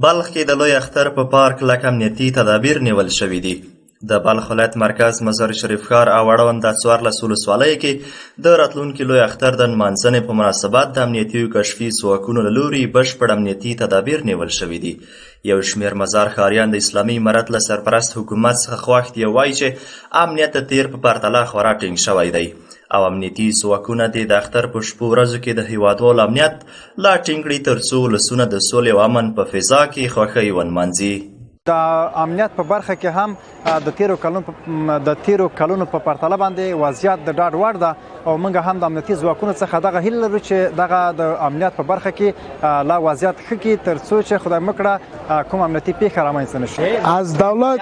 بلخ کې د لوی اختر په پار کلک امنیتي تدابیر نیول شوي دي. د بلخ ولایت مرکز مزار شریف ښار او اړونده 14 ولسوالیو کې د راتلونکي لوی اختر د نمانځنې په مناسبت د امنیتي او کشفي ځواکونو له لوري بشپړ امنیتي تدابیر نیول شوي دي. یو شمېر مزار ښاریان د اسلامي امارت له سرپرست حکومت څخه خوښ دي او وایي چې امنیت د تېر په پرتله خورا ټینګ شوی دی او امنیتي ځواکونه دې د اختر په شپو ورځو کې د هیوادوالو امنیت لا ټینګ کړي ترڅو ولسونه د سولې او امن په فضا کې خوښۍ ونمانځي. د امنیت په برخه کې هم د تیرو کلونو په پرتله باندې وضعیت د ډاډ وړ ده او موږ هم د امنیتي ځواکونو څخه دغه هیله لرو چې دغه د امنیت په برخه کې لا وضعیت ښه کړي، ترڅو چې خدای مکړه کوم امنیتي پیښه رامنځته نشي. از دولت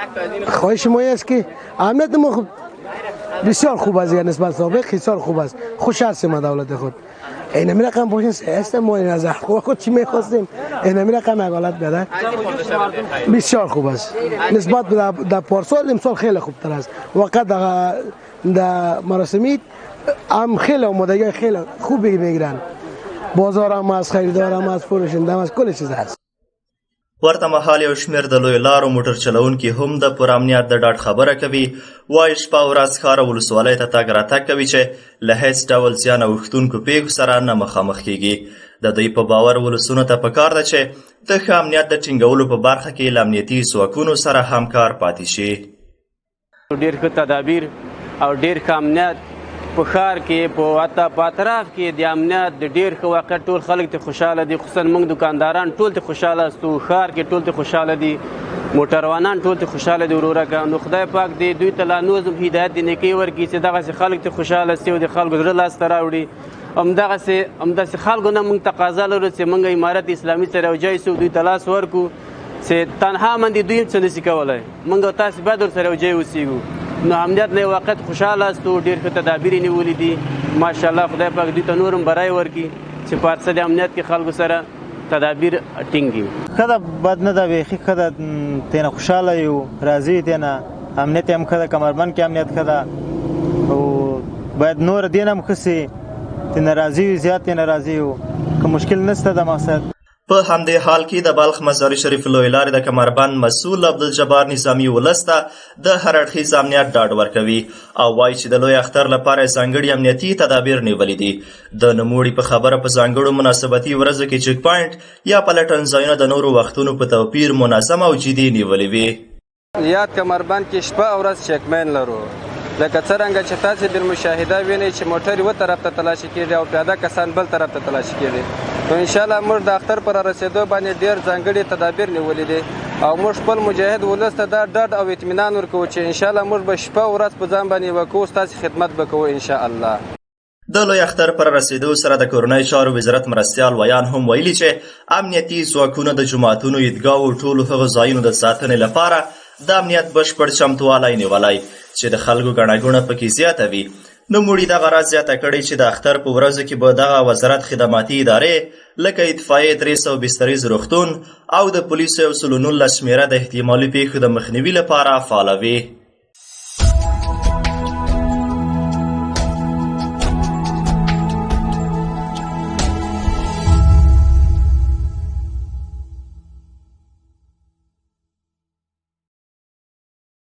خواهش ما است که امنیت ما خوب، بسیار خوب است، نسبت سابق بسیار خوب است. خوش هستیم از دولت خود. اینمی رقم باشه هست. ما این از خود چی میخواستیم، اینمی رقم حالت بده بسیار خوب است. نسبت به در پارسال، امسال خیلی خوبتر است. واقعا در مراسم هم خیلی آمادگی خیلی خوبی میگیرن. بازار هم از خریدار هم از فروشنده هم از کل چیز هست. ورته مهال یو شمېر د لویو لارو موټر چلوونکي هم د پوره امنیت د ډاډ خبره کوي، وایي شپه او ورځ ښار او ولسوالۍ ته تګ راتګ کوي چې له هیڅ ډول زیان اوښتونکو پیښو سره نه مخامخ کیږي. د دوی په باور ولسونو ته پکار ده چې د ښه امنیت د ټینګولو په برخه کې له امنیتي ځواکونو سره همکار پاتې شي. ډیر ښه تدابیر او ډیر ښه امنیت په ښار کې، په حتی په اطراف کې د امنیت د ډیر ښه واقعیت. ټول خلک ته خوشاله دي، خصوصا موږ دکانداران ټول ته خوشاله استو. ښار کې ټول ته خوشاله دي، موټروانان ټول ته خوشاله دي. وروره، نو خدای پاک دې دوی ته لا نور هدایت د نیکۍ ورکړي چې دغسې خلک ته خوشاله سي او د خلکو زړه لاسته راوړي. همدغسې خلکو نه موږ تقاضا لرو چې موږ امارت اسلامي سره یو ځای سو، دوی ته لاس ورکو چې تنها باندې دوی هم څه نشي کولای. موږ تاسو باید ورسره یو ځای اوسېږو. نو امنیت نه واقعیت خوشاله استو، ډېر ښه تدابیر یې نیولي دي، ماشاءالله. خدای پاک دوی ته نور هم بری ورکړي چې په هر څه د امنیت کې خلکو سره تدابیر ټینګ دي. ښه ده، بد نه ده، بیخي ښه ده. تېنه خوشحاله یو، راضي یو تېنه. امنیت هم ښه ده، کمربند کې امنیت ښه ده او باید نور دین هم ښه سي. تېنه راضي یو، زیات تېنه راضي یو، که مشکل نشته د مقصد. په همدې حال کې د بلخ مزار شریف لوی لارې د کمربند مسؤل عبدالجبار نظامي ولس ته د هر اړخیز امنیت ډاډ ورکوي او وایي چې د لوی اختر لپاره ځانګړي امنیتي تدابیر نیولي دي. د نوموړي په خبره په ځانګړو مناسبتي ورځو کې چیک پاینټ یا پلټنځایونه د نورو وختونو په توپیر منظم او جدي نیولي وي. یاد کمربند کې شپه او ورځ چیکمین لرو، لکه څرنګه چې تاسې بالمشاهده وینئ چې موټر یو طرف ته تلاشي کېږي او پیاده کسان بل طرف ته تلاشي کېږي. نو انشاءالله موږ د اختر پر رسېدو باندې ډېر ځانګړي تدابیر نیولي دي او موږ خپل مجاهد ولس ته دا ډاډ او اطمینان ورکوو چې انشاءالله موږ به شپه او ورځ په ځان باندې وکړو، ستاسې خدمت به کوو انشاءالله. د لوی اختر پر رسېدو سره د کورنیو چارو وزارت مرستیال ویاند هم ویلي چې امنیتي ځواکونه د جوماتونو، عیدګاوو، ټولو هغو ځایونو د ساتنې لپاره د امنیت بشپړ چمتوالی نیولی چې د خلکو ګڼه ګوڼه پکې زیاته وي. نوموړي دغه راز زیاته کړې چې د اختر په ورځو کې به دغه وزارت خدماتي ادارې لکه اطفایې، 300 بستریز روغتون او د پولیسو 119 شمېره د احتمالي پیښو د مخنیوي لپاره فعاله وي.